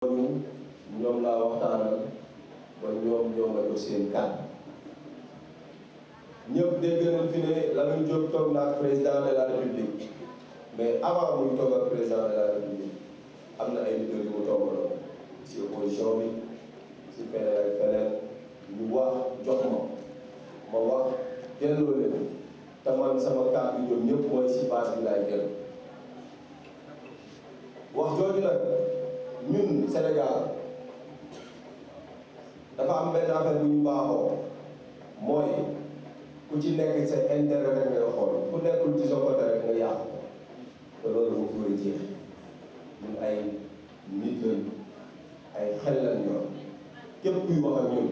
ñoom laa waxtaanal ba ñoom ñoo ma jox seen kàddu ñëpp dégg nañ fi ne Lamine Diop toog na ak président de la république mais avant muy toog ak président de la république am na ay leaders yu mu toogaloon si opposition bi si feneen ak feneen ñu wax jox ma wax delloo leen te man sama kàddu ñoom ñëpp mooy si base bi laay jël wax jooju nag ñun Sénégal dafa am benn affaire bu ñu baaxoo mooy ku ci nekk sa intérêt rek ngay xool ku nekkul ci sa côté rek nga yàqu ko te loolu mu koy jeex ñun ay nit lañ ay xel lañ yor képp kuy wax ak ñun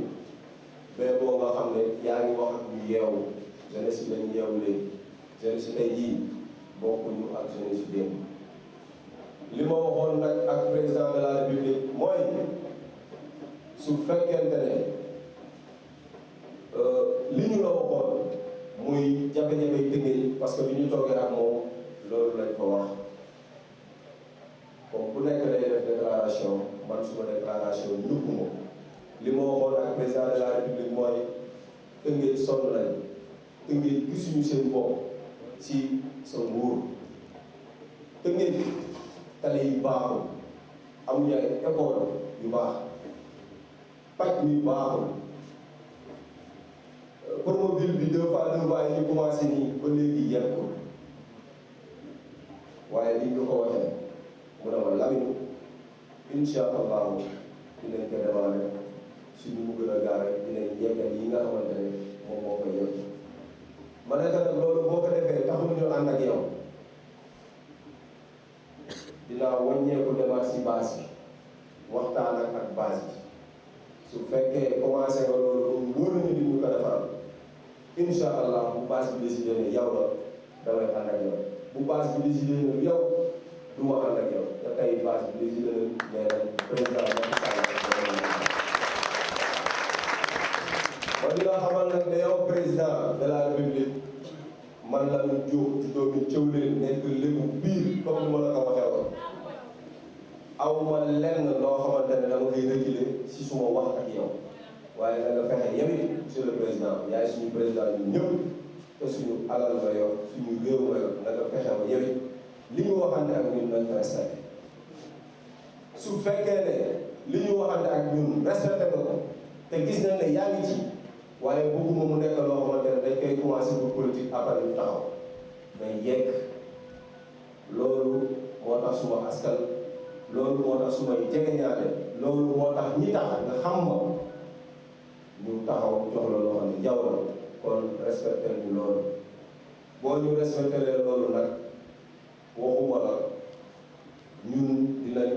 mais boo nga xam ne yaa ngi wax ak ñu yeewu jeunesse bi lañ yeewu léegi jeunesse tey jii bokkuñu ak jeunesse démb li ma waxoon nag ak président de la république mooy su fekkente ne li ñu la waxoon muy jafe-jafe Tëngéej parce que bi ñu toogee ak moom loolu lañ ko wax comme ku nekk day def déclaration man suma déclaration ñëpp moom li ma waxoon ak président de la république mooy Tëngéej sonn nañ Tëngéej gisuñu seen bopp si sa nguur Tëngéej tali yi baaxul amuñu ay école yu baax pàcc mi baaxul promobile bi 2 fois 2 voies yi ñu commencé nii ba léegi yeggul waaye li ñu ko waxee mu ne ma Lamine incha allahu dinañ ko démarrer suñu mu gën a gaawee dinañ yeggal yi nga xamante ne moom moo koy yegg ma ne nag loolu boo ko defee taxul ñu ànd ak yow dinaa wàññeeku demaat si base bi waxtaan ak base bi su fekkee commencé nga loolu wóor nañu ni ñu ko defaral incha allah bu base bi décidé ne yow la damay ànd ak yow bu base bi décidé ne yow du ma ànd ak yow te tey base bi décidé ne nee nañ président Macky Sall ma di la xamal nag ne yow président de la république man la ñu jóg ci doomi Thiawlène nekk léegi biir comme ni ma la ko waxee woon aw ma lenn loo xamante ne dama koy reculer si suma wax ak yow waaye na nga fexe yow it monsieur le président yaay suñu président ñun ñëpp te suñu alal nga yor suñu réew nga yor na nga fexe ba yow it li ñu waxante ak ñun nañ ko respecté su fekkee ne li ñu waxante ak ñun respecté nga ko te gis nañ ne yaa ngi ci waaye bëgguma mu nekk loo xamante ne dañ koy commencé pour politique après ñu taxaw mais yegg loolu moo tax suma askan loolu moo tax sumay jegeñaale loolu moo tax ñi tax nga xam ma ñu taxaw jox la loo xam ne jaww la kon respecté ñu loolu boo ñu respecté lee loolu nag waxuma la ñun dinañ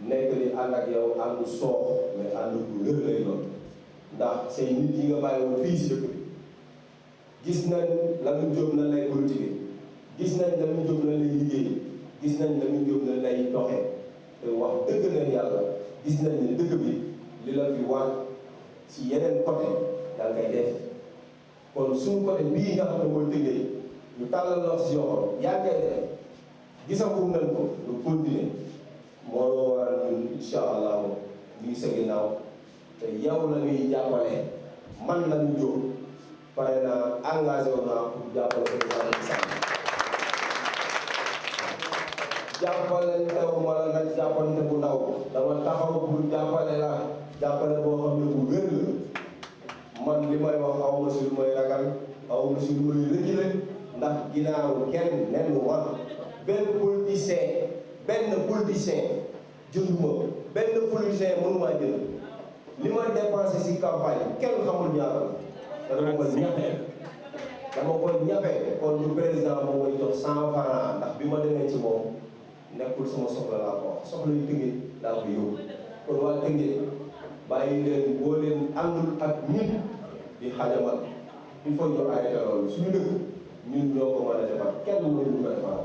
nekk di ànd ak yow ànd soox mais ànd bu lër lay doon ndax say nit yi nga bàyyi woon fii si dëkk bi gis nañ Lamine Diop na lay politique gis nañ Lamine Diop na lay liggéey gis nañ Lamine Diop na lay doxee te wax dëgg na yàlla gis nañ ne dëkk bi li la fi war si yeneen côté da ngay def kon suñu côté bii nga xam ne mooy Tëngéej ñu tàllal la si yoxo yaa ngay def gisagum nañ ko ñu continuer moo waral ñun incha allah ñu ngi sa ginnaaw te yow la ñuy jàppale man Lamine Diop pare naa engagé wu naa pour jàppale président Macky Sall jàppale teew ma la nag jàppante bu ndaw dama taxaw pour jàppale la jàppale boo xam ne bu wér la man li may wax aw ma si lu may ragal aw ma si lu may reculer ndax ginnaaw kenn nen wax benn politicien jënduma benn politicien mënumaa jënd li ma dépensé si campagne kenn xamul ñaata la dama koy ñafe kon du président moo may jox 100 francs ndax bi ma demee ci moom nekkul sama soxla laa ko wax soxla yu Tëngéej laa ko yóbbu kon waa Tëngéej bàyyi leen boo leen àndul ak nit di xajamal il faut ñu arrêté loolu suñu dëkk ñun ñoo ko mën a defar kenn mënuñu ko defar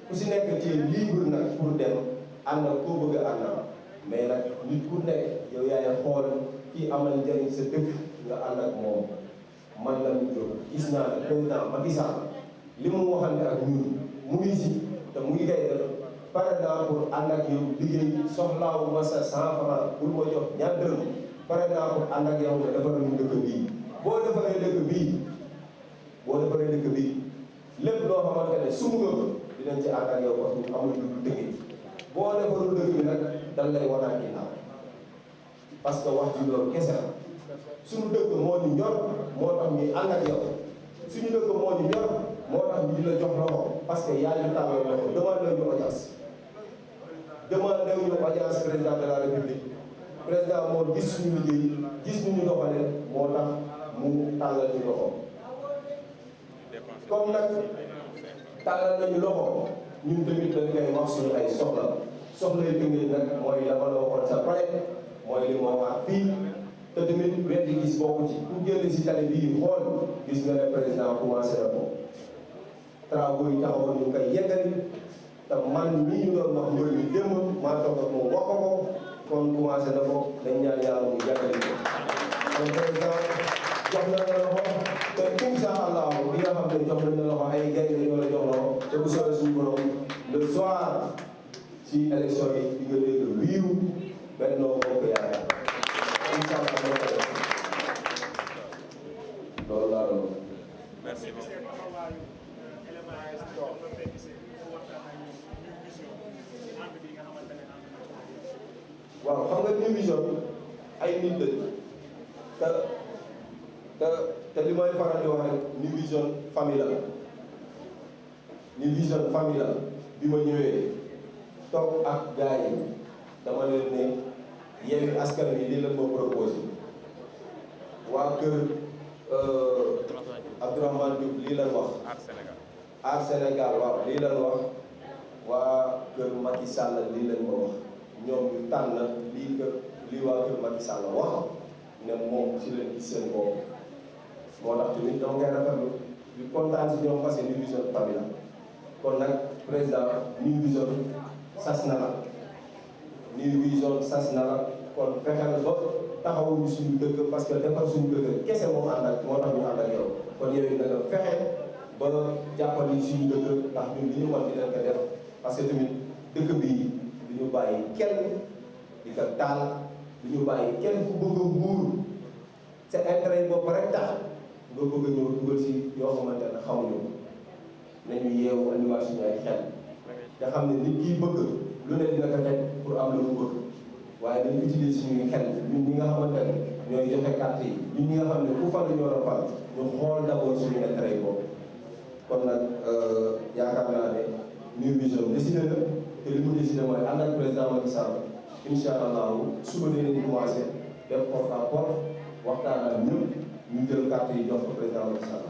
ku si nekk ci libre nag pour dem ànd ak koo bëgg a àndal mais nag nit ku nekk yow yaay xool kii amal njëriñ sa dëkk nga ànd ak moom man Lamine Diop gis naa ne président Macky Sall li mu waxante ak ñun mu ngi si te mu ngi koy def pare naa pour ànd ak yow liggéey soxlaawu ma sa 100 francs pour ma jox ñaar dërëm pare naa pour ànd ak yow nga defaral ñu dëkk bii boo defaree dëkk bii lépp loo xamante ne sumb nga ko dinañ ci ànd ak yow parce que amul lu dëgg boo defarul dëkk bi nag dañ lay wanaat ginnaaw parce que wax ji loolu kese la suñu dëkk moo ñu ñor moo tax ñuy ànd ak yow suñu dëkk moo ñu ñor moo tax ñu di la jox loxo parce que yaa ñu tàllal loxo demandé ñu audience président de la république président moo gis suñu liggéey gis ñu doxalee moo tax mu tàllal ñu loxo comme nag tàllal nañu loxo ñun tamit dañ koy wax suñu ay soxla yi Tëngéej nag mooy la ma la waxoon sa pare mooy li ma wax fii te tamit weddi gis bokku ci ku génn si tali bii xool gis nga ne président commencé na ko travaux yi taxawoon ñu koy yeggali te man mii ñu doon wax mbir mi démb maa toog ak moom wax ko kon commencé na ko dañ ñaan yàlla mu yeggali ko kon président jox na la loxo te incha allah bi nga xam ne jox nañ la loxo ay gaynde ñoo la jox loxo te bu soobee suñu borom le soir ci élection yi di nga dégg wiiw Benno Bokk Yaakaar incha allah loolu laa doon. merci beaucoup. waaw xam nga New Vision ay nit la te li may faral di wax rek New Vision famille la New Vision famille la bi ma ñëwee toog ak gars yi dama leen ne Yewwi Askan Wi lii la ma proposé waa kër Abdourahmane Diouf lii lañ wax Aar Sénégal waaw lii lañ wax waa kër Macky Sall lii lañ ma wax ñoom ñu tànn lii waa kër Macky Sall wax ne moom ci leen gis seen bopp moo tax tamit dama koy rafetlu di kontaan si ñoom parce que New Vision famille la kon nag président New Vision sas na la New Vision sas na la kon fexeel ba taxawuñu suñu dëkk parce que defar suñu dëkk kese moo ànd ak moo tax ñu ànd ak yow kon yow it nga fexe ba jàppale suñu dëkk ndax ñun li ñu mën di leen ko def parce que tamit dëkk bii du ñu bàyyi kenn di ko taal du ñu bàyyi kenn ku bëgg a nguur sa intérêt yi bopp rek tax nga bëgg a ñëw dugal si yoo xamante ne xamuñu nañu yeewu andiwaat suñu ay xel nga xam ne nit kiy bëgg lu ne dina ko teg pour am lu mu bëgg waaye dañu utiliser suñuy xel ñun ñi nga xamante ne ñooy joxe carte yi ñun ñi nga xam ne ku fal ñoo la fal ñu xool d'abord suñu intérêt yi bopp kon nag yaakaar naa ne New Vision décidé na te li mu décidé mooy ànd ak président Macky Sall incha allahu suba dinañ commencé def porte à porte waxtaan ak ñëpp ñu jël carte yi jox ko président Macky Sall.